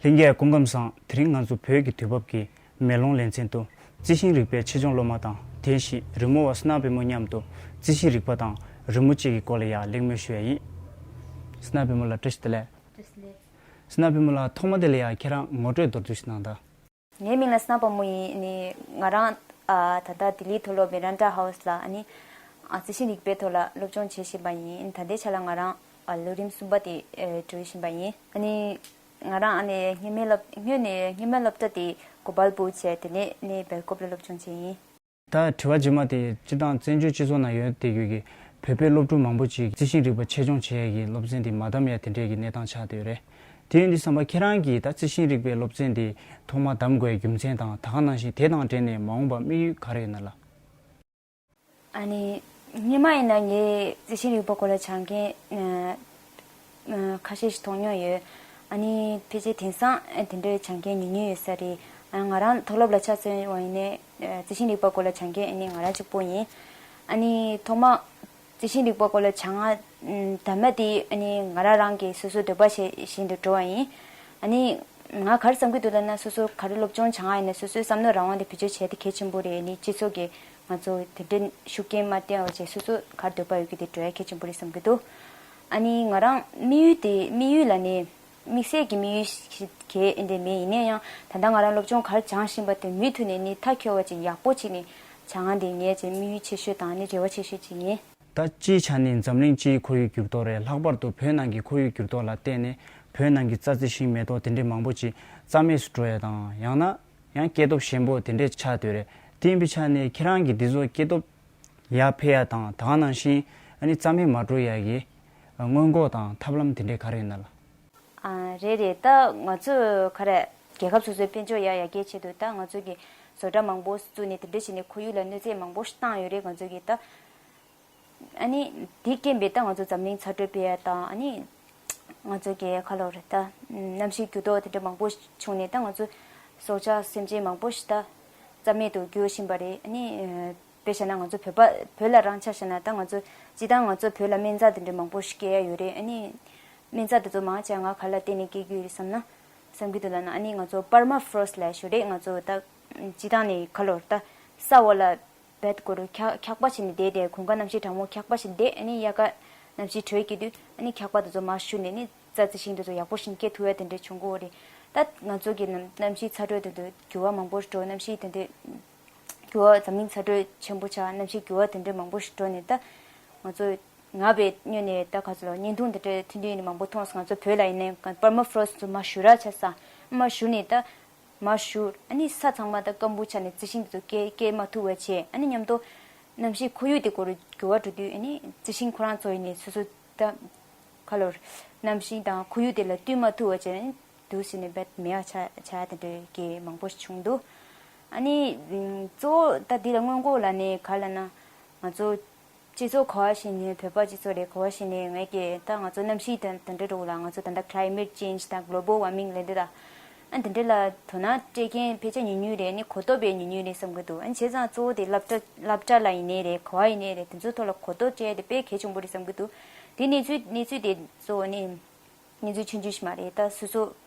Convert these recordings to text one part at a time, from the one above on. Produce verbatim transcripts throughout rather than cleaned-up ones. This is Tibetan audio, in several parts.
ལྷན་རྒྱས་སྐུ་ཁམས་བཟང་། དེ་རིང་ང་ཚོ་བོད་ཀྱི་དུས་བབ་ཀྱི་མེ་ལོང་ལེ་ཚན་དུ་རྩི་ཤིང་རིག་པའི་ཆེད་སྦྱོང་སློབ་མ་དང་། དེ་བཞིན་རི་མོ་བ་སྣ་པད་མོ་མཉམ་དུ་རྩི་ཤིང་རིག་པ་དང་རི་མོ་བཅས་ཀྱི་སྐོར་ལ་ཡང་གླེང་མོལ་ཞུ་ཡ་ཡིན། སྣ་པད་མོ་ལགས་བཀྲ་ཤིས་བདེ་ལེགས། བཀྲ་ཤིས་བདེ་ལེགས། སྣ་པད་མོ་ལགས་ཐོག་མ་དེ་ལ་ཡང་ཁྱེད་རང་ངོ་སྤྲོད་མདོར་བསྡུས་ཤིག་གནང་དང་། ངའི་མིང་ལ་སྣ་པད་མོ་ཡིན། ནི་ང་རང་ཨ་ད་ལྟ་ལྡི་ལིའི་མཐོ་སློབ་མི་རན་ཌ་ཧའུ་སི་ལ་ཨ་ནི་ཨ་རྩི་ཤིང་རིག་པའི་ཐོག་ལ་སློབ་སྦྱོང་བྱེད་བཞིན་པ་ཡིན། ད་ལྟའི་ཆ་ལ་ང་རང་ཨ་ལོ་རིམ་གསུམ་པ་དེ་ཨེ་འགྲོ་བཞིན་པ་ཡིན། ཨ་ནི་ང་རང་ཨ་ནི་སྔོན་མའི་སློབ་སྔོན་ནས་སྔོན་མའི་སློབ་གྲྭ་དེ་གོ་པལ་པུར་བྱས། དེ་ནས་ནི་སྦེལ་ཀོབ་ལ་སློབ་སྦྱོང་བྱས་ཡིན། ད་དྲི་བ་རྗེས་མ་དེ་སྤྱིར་བཏང་བཙན་བྱོལ་སྤྱི་ཚོགས་ནང་ཡོད་བསྡད་ཡོད་ཀྱི་བོད་པའི་སློབ་ཕྲུག་མང་པོ་ཅིག་རྩི་ཤིང་རིག་པ་ཆེད་སྦྱོང་བྱེད་ཡས་ཀྱི་སློབ་ཚན་དེ་མ་བདམས་ཡ་དེ་འདྲས་ཀྱི་གནས་སྟངས་ཆགས་བསྡད་ཡོད་རེད། དེ་ཡིན་དུས་ཙམ་པ་ཁྱེད་རང་གིས་ད་རྩི་ཤིང་རིག་པའི་སློབ་ཚན་དེ་ཐོག་མ་བདམས་དགོས་ཡའི་རྒྱུ་མཚན་དང་། ད་ག་ནང་བཞིན་དེ་དང་འབྲེལ་ནས་མ་འོངས་པར་དམིགས་ཡུལ་ག་རེ་ཡོད་ན་ལགས། ཨ་ནི་སྔོན་མ་ཡིན་ན་ངས་རྩི་ཤིང་རིག་པ་སྐོར་ལ་སྦྱང་མཁན་ཨ་ཨ་ཁ་ཤས་ཤིག་མཐོང་མྱོང་ཡོད། ཨ་ནི་ཕལ་ཆེར་དེང་སང་ཨ་དེ་འདྲའི་སྦྱང་མཁན་ཉུང་ཉུང་ཡོད་ས་རེད། ཨ་ང་རང་མཐོ་སློབ་ལ་ཆ་མཚོན་པ་ཡིན་ནའི་ཨ་རྩི་ཤིང་རིག་པ་སྐོར་ལ་སྦྱང་མཁན་ཨ་ནི་ང་རང་གཅིག་པོ་ཡིན། ཨ་ནི་ཐོག་མ་རྩི་ཤིང་རིག་པ་སྐོར་ལ་སྦྱང་ང་ཨ་དམ་པ་དེ་ཨ་ནི་ང་རང་རང་གི་སོ་སོའི་འདོད་པ་བཞིན་བཞིན་དུ་འགྲོ་བ་ཡིན། ཨ་ནི་ང་ག་རེ་བསམ་གྱི་འདུག་ལབ་ན། སོ་སོ་ག་རེ་སློབ་སྦྱོང་སྦྱང་ཡ་ཡིན་ན་སོ་སོའི་བསམ་མནོ་རང་དབང་དེ་བེད་སྤྱོད་བྱས་ཏེ་གལ་ཆེན་པོ་རེད། ཨ་ནི་སྤྱི་ཚོགས་ཀྱི་ང་ཚོ་དེ་འདྲའི་ཤུགས་རྐྱེན་མ་བསྟེན་པ་བྱས། སོ་སོ་ག་རེ་འདོད་པ་ཡོད་ཀྱི་དེ་འགྲོ་ཡ་གལ་ཆེན་པོ་རེད་བསམ་གྱི་འདུག་ཨ་ནི་ང་རང་དམིགས་ཡུལ་དེ་དམིགས་ཡུལ་ལ་ནི་དམིགས་བསལ་གྱི་དམིགས་ཡུལ་ཞིག་གལ་ཨེ་འདྲ་མེད། ཡིན་ན་ཡང་ད་ལྟ་ང་རང་སློབ་སྦྱོང་ག་རེ་སྦྱངས་བཞིན་པ་དེ་མུ་མཐུད་ནས་ནི་མཐའ་འཁྱོལ་བ་ཅིག་ཡག་པོ་ཅིག་ནི་སྦྱང་ཡ་དེ་ངའི་ཅིག་དམིགས་ཡུལ་ཆེ་ཤོས་དང་ནི་རེ་བ་ཆེ་ཤོས་ཅིག་ཡིན། ད་སྤྱིའི་ཆ་ནས་འཛམ་གླིང་སྤྱིའི་ཁོར་ཡུག་འགྱུར་ལྡོག་རེད། ལྷག་པར་དུ་བོད་ནང་གི་ཁོར་ཡུག་འགྱུར་ལྡོག་ལ་བརྟེན་ནས་བོད་ནང་གི་རྩྭ་རྩི་ཤིང་མེ་ཏོག་དེ་འདྲའི་མང་པོ་ཅིག་རྩ་མེད་སུ་འགྲོ་ཡ་དང་། ཡང་ན་ཡང་སྐྱེ་སྟོབས་ཞན་པོ་དེ་འདྲས་ཆགས་སྡོད་རེད། དེ་ཡིན་པའི་ཆ་ནས་ཁྱེད་རང་གིས་འདི་ཚོ་སྐྱེ་སྟོབས་ཡར་འཕེལ་ཡ་དང་། ད་ག་ནང་བཞིན་ཨ་ནི་རྩ་མེད་མ་འགྲོ་ཡ་གི་སྔོན་འགོག་དང་ཐབས་ལམ་དེ་འདྲས་ག་རེ་ཡོད་ན་ལགས། ཨ་རེད་རེད། ད་ང་ཚོས་ག་རེ་རྒྱལ་ཁབ་སོ་སོའི་དཔལ་འབྱོར་ཡར་ཡར་རྒྱས་ཆེད་དུ་ད་ང་ཚོ་གི་བཟོ་གྲྭ་མང་པོ་བཙུགས་ནས་དེ་འདྲ་བྱས་ནས་ཁོར་ཡུག་ལ་གནོད་འཚེ་མང་པོ་ཞིག་བཏང་ཡོད་རེད། ང་ཚོ་གི་ད་ཨ་ནི་དེ་རྐྱེན་པས་ད་ང་ཚོ་འཛམ་གླིང་ཚ་དྲོད་འཕེལ་ཡ་དང་། ཨ་ནི་ང་ཚོ་གི་ཁ་ལོ་རེད། ད་གནམ་གཤིས་འགྱུར་ལྡོག་དེ་འདྲ་མང་པོ་བྱུང་ནས་ད་ང་ཚོ་སྲོག་ཆགས་སེམས་ཅན་མང་པོ་ཞིག་ད་རྩ་མེད་དུ་འགྱུར་བཞིན་པ་རེད། ཨ་ནི་དཔེ་བཞག་ན་ང་ཚོ་བོད་པ་བོད་ལ་རང་ཆ་བཞག་ན་ད་ང་ཚོ་སྤྱིར་བཏང་ང་ཚོ་བོད་ལ་སྨན་རྩྭ་དེ་འདྲ་མང་པོ་ཞིག་སྐྱེ་ཡ་ཡོད་རེད། ཨ་ནི་སྨན་རྩྭ་དེ་ཚོ་མང་ཆེ་བ་ག་ལ་བརྟེན་ནས་སྐྱེ་གི་ཡོད་རེད་བསམ་ན། བསམ་གྱི་འདུག་ལབ་ན། ཨ་ནི་ང་ཚོ་པར་མ་ཕོ་རོ་སི་ཊི་ལབ་ཞུ་རེད། ང་ཚོ་ད་སྤྱིར་བཏང་ནས་ཁ་ལོ་ད་ས་འོག་ལ་བེད་སྐོར་འཁྱག་འཁྱག་པ་བྱས་ནས་བསྡད་དེ། དགུན་ཁ་གནམ་གཤིས་གྲང་མོ་འཁྱག་པ་བྱས་ནས་བསྡད། ཨ་ནི་དབྱར་ཁ་གནམ་གཤིས་དྲོད་སྐྱེ་དུས་ཨ་ནི་འཁྱག་པ་དེ་ཚོ་མར་ཞུ་ནས་ནི་རྩྭ་རྩི་ཤིང་དེ་ཚོ་ཡག་པོ་ཞིག་སྐྱེ་ཐུབ་ཡ་དེ་འདྲ་བྱུང་གི་ཡོད་རེད། ད་ང་ཚོ་གི་གནམ་གནམ་གཤིས་ཚ་དྲོད་དེ་ཚོ་འགྱུར་བ་མང་པོ་ཞིག་འགྲོ། གནམ་གཤིས་དེ་འདྲ་འགྱུར་བ། འཛམ་གླིང་ཚ་དྲོད་ཆེན་པོ་ཆགས། གནམ་གཤིས་འགྱུར་བ་དེ་འདྲ་མང་པོ་ཞིག་འགྲོ་ནས་ད་ང་ཚོ་ང་བའི་སྔོན་ནས་ད་ག་ཚོད་ལ་བརྙན་ཐུང་དེ་འདྲ་ཐུང་ཐུང་ནས་མང་པོ་མཐོང་སོང་། ང་ཚོ་བོད་ལ་ཡིན་ནའི་པར་མ་ཕོ་རོ་སི་ཊི་ཚོ་མར་ཞུ་རག་བྱས་སོང་། མར་ཞུ་ནས་ད་མར་ཞུ། ཨ་ནི་ས་ཚང་མ་ད་སྐམ་པོ་ཆགས་ནས་རྩི་ཤིང་དེ་ཚོ་སྐྱེ་སྐྱེ་མ་ཐུབ་པ་བྱས། ཨ་ནི་མཉམ་དུ་གནམ་གཤིས་ཁོར་ཡུག་དེ་སྐོར་འགྱུར་བ་འགྲོ་དུས་ཨ་ནི་རྩི་ཤིང་ཁོ་རང་ཚོ་ཡིན་ནའི་སོ་སོ་ད་ག་ལོར་གནམ་གཤིས་དང་ཁོར་ཡུག་དེ་ལ་བསྟུན་མ་ཐུབ་པ་བྱས་ནས་འདུག་ཟེར་ནས་བེད་མེད་པ་ཆགས་ཆགས་དེ་འདྲའི་གི་མང་པོ་ཞིག་བྱུང་འདུག་ཨ་ནི་གཙོ་བོ་ད་འདི་ལ་སྔོན་འགོག་ལབ་ནས་ག་ལབ་ན། ང་ཚོ་སྤྱི་ཚོགས་ག་བ་ཞིག་ནས་བོད་པ་སྤྱི་ཚོགས་རེད། ག་བ་ཞིག་ནས་ངས་ཀྱི་ད་ང་ཚོ་གནམ་གཤིས་དང་དེ་འདྲ་འགྲོ་ལ། ང་ཚོ་ད་ལྟ་ཀ་ལའི་མེཊ་ཅེན་ཇི་དང་གྷོ་ལོ་བལ་ཝར་མིང་ལབ་འདི་དང་། ཨ་འདི་འདྲ་ལ་དོ་སྣང་སྤྲད་མཁན་ཕལ་ཆེར་ཉུང་ཉུང་རེད། ནི་གོ་རྟོགས་དཔེ་ཉུང་ཉུང་རེད་བསམ་གྱི་འདུག་ཨ་བྱས་ཙང་གཙོ་བོ་དེ་སློབ་གྲྭ་སློབ་གྲྭ་ལ་ཡིན་ནའི་རེད། ག་བ་ཡིན་ནའི་རེད། དེ་ཚོའི་ཐོག་ལ་གོ་རྟོགས་སྤྲད་དེ་དཔེ་གལ་ཆེན་པོ་རེད་བསམ་གྱི་འདུག་དེ་གནས་ཚུལ་གནས་ཚུལ་དེ་གཙོ་བོ་ནི། གནས་ཚུལ་ཆུང་ཆུང་ཞིག་མ་རེད། ད་སོ་སོ་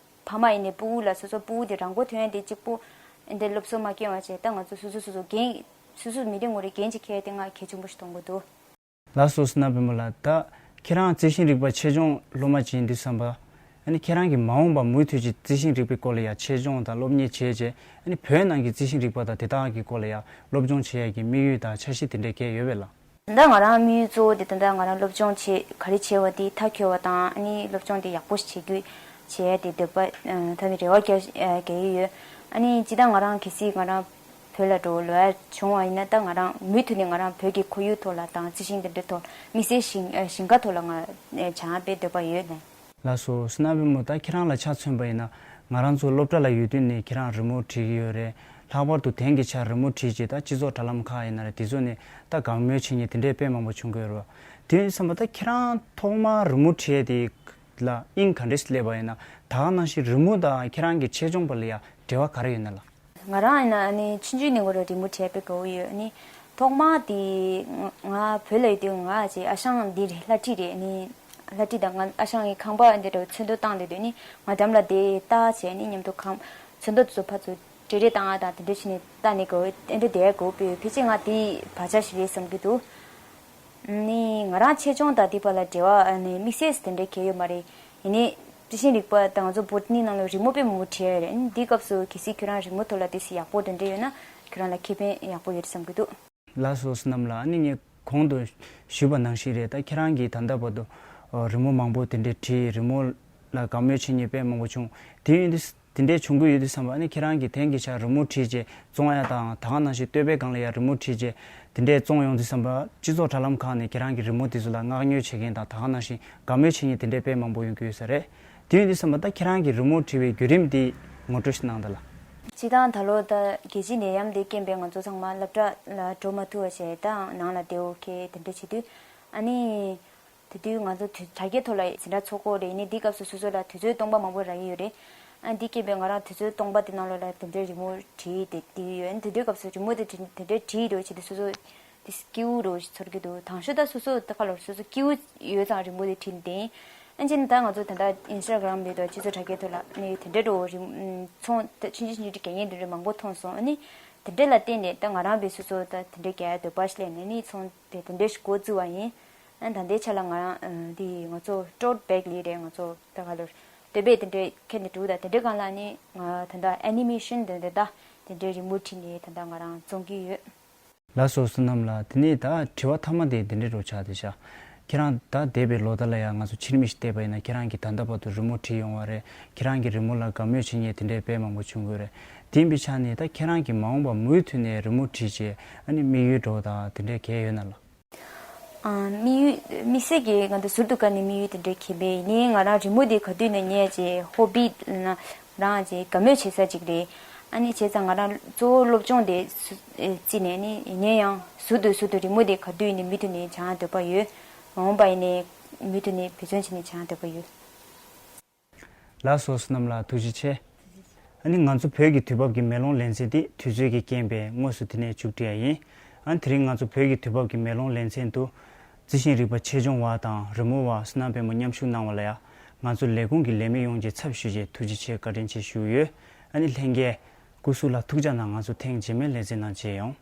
ཕ་མ་ཡིན་ནའི་ཕྲུ་གུ་ལ་སོ་སོ་ཕྲུ་གུ་དེ་རང་མགོ་ཐོན་ཡ་དེ་གཅིག་པོ་འདི་སློབ་གསོ་མ་སྐྱོན་པ་བྱས། ད་ང་ཚོ་སོ་སོ་སོ་སོ་འགན་སོ་སོ་མི་རེ་ངོ་རེ་འགན་ཅིག་འཁྱེར་ཏེ་ང་གལ་ཆེན་པོ་ཞིག་མཐོང་གི་འདུག་ལགས་སོ། སྣ་པད་མོ་ལགས། ད་ཁྱེད་རང་རྩི་ཤིང་རིག་པ་ཆེད་སྦྱོང་སློབ་མ་ཅིག་ཡིན་དུས་ཙམ་པ། ཨ་ནི་ཁྱེད་རང་གིས་མ་འོངས་པ་མུ་མཐུད་ཀྱི་རྩི་ཤིང་རིག་པའི་སྐོར་ལ་ཡང་ཆེད་སྦྱོང་དང་སློབ་གཉེར་བྱས་རྗེས། ཨ་ནི་བོད་ནང་གི་རྩི་ཤིང་རིག་པ་དང་དེ་དག་གི་སྐོར་ལ་ཡང་སློབ་སྦྱོང་བྱེད་ཡ་གི་དམིགས་ཡུལ་དང་འཆར་གཞི་དེ་འདྲས་གང་ཡོད་པས་ལགས། ད་ང་རང་དམིགས་ཡུལ་གཙོ་བོ་དེ་ད་ལྟ་ང་རང་སློབ་སྦྱོང་བྱེད་ག་རེ་བྱེད་པ་དེ་མཐའ་འཁྱོལ་བ་དང་། ཨ་ནི་སློབ་སྦྱོང་དེ་ཡག་པོ་ཞིག་བྱེད་རྒྱུ་བྱེད་ཡ་དེ་འདོད་པ་ད་ནི་རེ་བ་རྒྱག་རྒྱག་གི་ཡོད། ཨ་ནི་སྤྱིར་བཏང་ང་རང་གལ་སྲིད་ང་རང་བོད་ལ་འགྲོ་ལོག་ཡ་བྱུང་བ་ཡིན་ན། ད་ང་རང་མུ་མཐུད་ནས་ང་རང་བོད་ཀྱི་ཁོར་ཡུག་ཐོག་ལ་དང་རྩི་ཤིང་དེ་འདྲའི་ཐོག་དམིགས་བསལ་ཞིང་ཞིང་ཁ་ཐོག་ལ་ང་སྦྱང་ཡ་དཔེ་འདོད་པ་ཡོད་ནས། ལགས་སོ། སྣ་པད་མོ། ད་ཁྱེད་རང་ལ་ཆ་མཚོན་པ་ཡིན་ན། ང་རང་ཚོ་སློབ་གྲྭ་ལ་ཡོད་དུས་ནས་ཁྱེད་རང་རི་མོ་བྲིས་ཀྱི་ཡོད་རེད། ལྷག་པར་དུ་དེང་གི་ཆར་རི་མོ་བྲིས་རྗེས་ད་སྤྱི་ཚོགས་དྲ་ལམ་ཁག་ཡིན་ན་རེད། དེ་ཚོ་ནས་ད་དགའ་མོས་བྱེད་མཁན་དེ་འདྲས་དཔེ་མང་པོ་བྱུང་གི་ཡོད་རེད་བ། དེ་ཡིན་དུས་ཙམ་པ་ད་ཁྱེད་རང་ཐོག་མར་རི་མོ་བྲིས་ཡས་དེ་ལ་དབྱིངས་ག་འདྲས་སླེབས་པ་ཡིན་ན། ད་ག་ནང་བཞིན་རི་མོ་དང་ཁྱེད་རང་གི་ཆེད་སྦྱོང་བར་ལ་ཡང་འབྲེལ་བ་ག་རེ་ཡོད་ན་ལགས། ང་རང་ཡིན་ན་ཨ་ནི་ཆུང་ཆུང་ནས་འགོ་ར་རི་མོ་བྲིས་པའི་དགའ་བོ་ཡོད། ཨ་ནི་ཐོག་མ་དེ་ང་ང་བོད་ལ་ཡོད་དུས་ང་ཅིག་ཨ་ཞང་འདི་རེད། ལྷ་བྲིས་རེད། ཨ་ནི་ ལྷ་བྲིས་དང་ང་ཨ་ཞང་གི་ཁང་པ་འདི་འདྲ་ཚོན་མདོག་བཏང་བསྡད་དུས་ནི་ང་འགྲམ་ལ་དེ་ལྟ་བྱས་ནི་མཉམ་དུ་ཁང་ཚོན་མདོག་དེ་ཚོ་ཕར་ཚུར་འདྲེ་འདྲེ་བཏང་ཨ་དང་དེ་འདྲ་བྱས་ནས་ལྟ་ནས་དགོས་འདི་འདྲ་བསྡད་དགོས་པས་ཕལ་ཆེར་ང་དེའི་བག་ཆགས་ཤིག་རེད་བསམ་གྱི་འདུག་ནི་ང་རང་ཆེད་སྦྱོང་དང་དེ་བར་ལ་འབྲེལ་བ་ནི་དམིགས་བསལ་དེ་འདྲ་གལ་ཡོད་མ་རེད། ཡིན་ནའི་རྩི་ཤིང་རིག་པ་དང་ང་ཚོ་བོ་ཊ་ནི་ནང་ལ་རི་མོ་དཔེ་མང་པོ་བྲིས་ཡ་རེད། འདིའི་སྐབས་སུ་གལ་སྲིད་ཁྱོད་རང་རི་མོ་ཐོག་ལ་དེ་སྲིད་ཡག་པོ་དེ་འདྲ་ཡོད་ན་ཁྱོད་རང་ལ་ཁེ་ཕན་ཡག་པོ་ཡོད་བསམ་གྱི་འདུག་ལགས་སོ་བསོད་ནམས་ལགས། ཨ་ནི་ངས་གོང་དུ་ཞུས་པ་ནང་བཞིན་རེད། ད་ཁྱེད་རང་གིས་ད་ལྟ་བར་དུ་རི་མོ་མང་པོ་དེ་འདྲས་བྲིས། རི་མོ་ལ་དགའ་མོས་བྱེད་མཁན་དཔེ་མང་པོ་བྱུང་། དེ་ཡིན་དུས་དེ་འདྲས་བྱུང་གི་ཡོད་དུས་ཙམ་པ་ཨ་ནི་ཁྱེད་རང་གིས་དེང་གི་ཆར་རི་མོ་བྲིས་རྗེས་བཙོང་ཡ་དང་ད་ག་ནང་བཞིན་སྟོད་པའི་སྒང་ལ་ཡ་རི་མོ་བྲིས་རྗེས་དེ་འདྲས་བཙོང་ཡོང་དུས་ཙམ་པ་སྤྱི་ཚོགས་དྲ་ལམ་ཁག་ནས་ཁྱེད་རང་གི་རི་མོ་དེ་ཚོ་ལ་མངགས་ཉོ་བྱེད་མཁན་དང་ད་ག་ནང་བཞིན་དགའ་མོས་བྱེད་མཁན་དེ་འདྲས་དཔེ་མང་པོ་ཡོང་གི་ཡོད་ས་རེད། དེ་ཡིན་དུས་ཙམ་པ་ད་ཁྱེད་རང་གིས་རི་མོ་བྲིས་པའི་བརྒྱུད་རིམ་དེ་ངོ་སྤྲོད་ཞིག་གནང་དང་ལགས། སྤྱིར་བཏང་ད་ལོ་ད་རྒྱལ་སྤྱིའི་ནད་ཡམས་དེ་རྐྱེན་པས་ང་ཚོ་ཚང་མ་སློབ་གྲྭ་ལ་འགྲོ་མ་ཐུབ་པ་བྱས་ད་ནང་ལ་བསྡད་འོ་ཁེ་དེ་འདྲ་བྱེད་དུས་ཨ་ནི་དེ་དུས་ང་ཚོ་དུས་དྲ་རྒྱའི་ཐོག་ལ་འཛིན་གྲྭ་ཚོགས་ཀྱི་ཡོད་རེད། ཡིན་ནའི་འདི་སྐབས་སུ་སོ་སོ་ལ་དུས་ཚོད་སྟོང་པ་མང་པོ་རག་གི་ཡོད་རེད། ཨ་འདི་རྐྱེན་པས་ང་རང་དུས་ཚོད་སྟོང་པ་དེ་ནང་ལོགས་ལ་དེ་འདྲའི་རི་མོ་བྲིས་དེ་བསྡད་ཀྱི་ཡོད། ཨ་དེ་དུས་སྐབས་སུ་རི་མོ་དེ་བྲིས་དེ་འདྲའི་བྲིས་འགྲོ་བྱེད་དུས་སོ་སོ་དེ་སྐྱིད་པོ་རུ་ཚོར་གྱི་འདུག་དང་ཤོས་ད་སོ་སོ་ད་ག་ལོར་སོ་སོ་སྐྱིད་པོ་ཡོད་ཙང་རི་མོ་དེ་བྲིས་ནས་བསྡད་ཡིན། ཨ་ཅེ་ནི་ད་ང་ཚོ་ད་ལྟ་ཨིན་སི་ཊ་གྷ་རམ་རེད་དོ་སྤྱི་ཚོགས་དྲ་རྒྱའི་ཐོག་ལ་ནི་དེ་འདྲའི་འགྲོ་རི་ཚོང་ད་ཆུང་ཆུང་ཆུང་ཆུང་རྒྱག་མཁན་དེ་འདྲ་མང་པོ་མཐོང་སོང་། ཨ་ནི་དེ་འདྲ་ལ་བརྟེན་ནས་ད་ང་རང་བས་སོ་སོ་ད་དེ་འདྲ་རྒྱག་ཡ་འདོད་པ་ཞིག་སླེབས་ནས་ནི་ཚོང་དེ་དེ་འདྲ་ཞིག་འགོ་བཙུགས་པ་ཡིན། ཨ་ད་ལྟའི་ཆ་ལ་ང་རང་འདི་ང་ཚོ་ཊོཊ་བེག་ལས་རེད། ང་ཚོ་ད་ག་ལོར་སྟོད་པས་དེ་འདྲའི་ཁྱེར་ནས་འགྲོ་ད་དེ་འདྲའི་སྒང་ལ་ནི་ང་ད་ལྟ་ཨེ་ནི་མེ་ཤན་དེ་འདྲ་ད་དེ་འདྲའི་རི་མོ་བྲིས་ནས་ད་ལྟ་ང་རང་བཙོང་གི་ཡོད། ལགས་སོ་བསོད་ནམས་ལགས། དེ་ནས་ད་དྲི་བ་མཐའ་མ་དེ་འདི་འདྲའི་རུ་ཆགས་བསྡད་ཤག་ཁྱེད་རང་ད་འདས་པའི་ལོ་ཟླ་ལ་ཡང་ང་ཚོ་ཕྱིར་མིག་ཞིག་བལྟས་པ་ཡིན་ན་ཁྱེད་རང་གིས་ད་ལྟ་བར་དུ་རི་མོ་བྲིས་ཡོང་བ་རེད། ཁྱེད་རང་གིས་རི་མོ་ལ་དགའ་མོས་བྱེད་མཁན་དེ་འདྲའི་དཔེ་མང་པོ་བྱུང་གི་རེད། དེ་ཡིན་པའི་ཆ་ནས་ད་ཁྱེད་རང་གིས་མ་འོངས་པ་མུ་མཐུད་ནས་རི་མོ་བྲིས་བྱས་ཨ་ནི་དམིགས་ཡུལ་འདྲ་བོ་དང་དེ་འདྲའི་གང་ཡོད་ན་ལགས། ཨ་དམིགས་ཡུལ་དམིགས་བསལ་གྱི་ང་ཚོ་ཟུར་དུ་བཀར་ནས་དམིགས་ཡུལ་དེ་འདྲའི་གང་མེད། ཡིན་ནའི་ང་རང་རི་མོ་དེ་ག་དུས་ནས་ཉལ་བྱས་ཧོ་བི་ན་རང་བྱས་དགའ་མོས་བྱེད་ས་ཅིག་རེད། ཨ་ནི་བྱས་ཙང་ང་རང་གཙོ་བོ་སློབ་སྦྱོང་དེ་སུ་ཨེ་བརྩིས་ནས་ནི་ཡིན་ནའི་ཡང་ཟུར་དུ་ཟུར་དུ་རི་མོ་དེ་ག་དུས་ཡིན་ནའི་མུ་མཐུད་ནས་སྦྱང་འདོད་པ་ཡོད། མ་འོངས་པ་ཡིན་ནའི་མུ་མཐུད་ནས་འབད་བརྩོན་བྱས་ནས་སྦྱང་འདོད་པ་ཡོད། ལགས་སོ་བསོད་ནམས་ལགས་ཐུགས་རྗེ་ཆེ། ཨ་ནི་ང་ཚོ་བོད་ཀྱི་དུས་བབ་ཀྱི་མེ་ལོང་ལེ་ཚན་འདི་དུས་ཚོད་ཀྱི་རྐྱེན་པས་དངོས་སུ་དེ་ནས་མཇུག་སྒྲིལ་ཡ་ཡིན། ཨ་ནི་དེ་རིང་ང་ཚོ་བོད་ཀྱི་དུས་བབ་ཀྱི་མེ་ལོང་ལེ་ཚན་དུ་རྩི་ཤིང་རིག་པ་ཆེད་སྦྱོང་བ་དང་རི་མོ་བ་བསོད་ནམས་དཔལ་མོ་མཉམ་ཞུགས་གནང་བ་ལ་ཡང་ང་ཚོ་ལས་ཁུངས་ཀྱི་ལས་མི་ཡོངས་ཀྱི་ཚབ་ཞུས་རྗེས་ཐུགས་རྗེ་ཆེ་བཀའ་དྲིན་ཆེ་ཞུ་ཡོད། ཨ་ནི་ལྷན་རྒྱས་སྐུ་གཟུགས་ལ་ཐུགས་ཅག་གནང་། ང་ཚོ་ཐེངས་རྗེས་མའི་ལེ་ཚན་ནང་མཇལ་ཡོང་།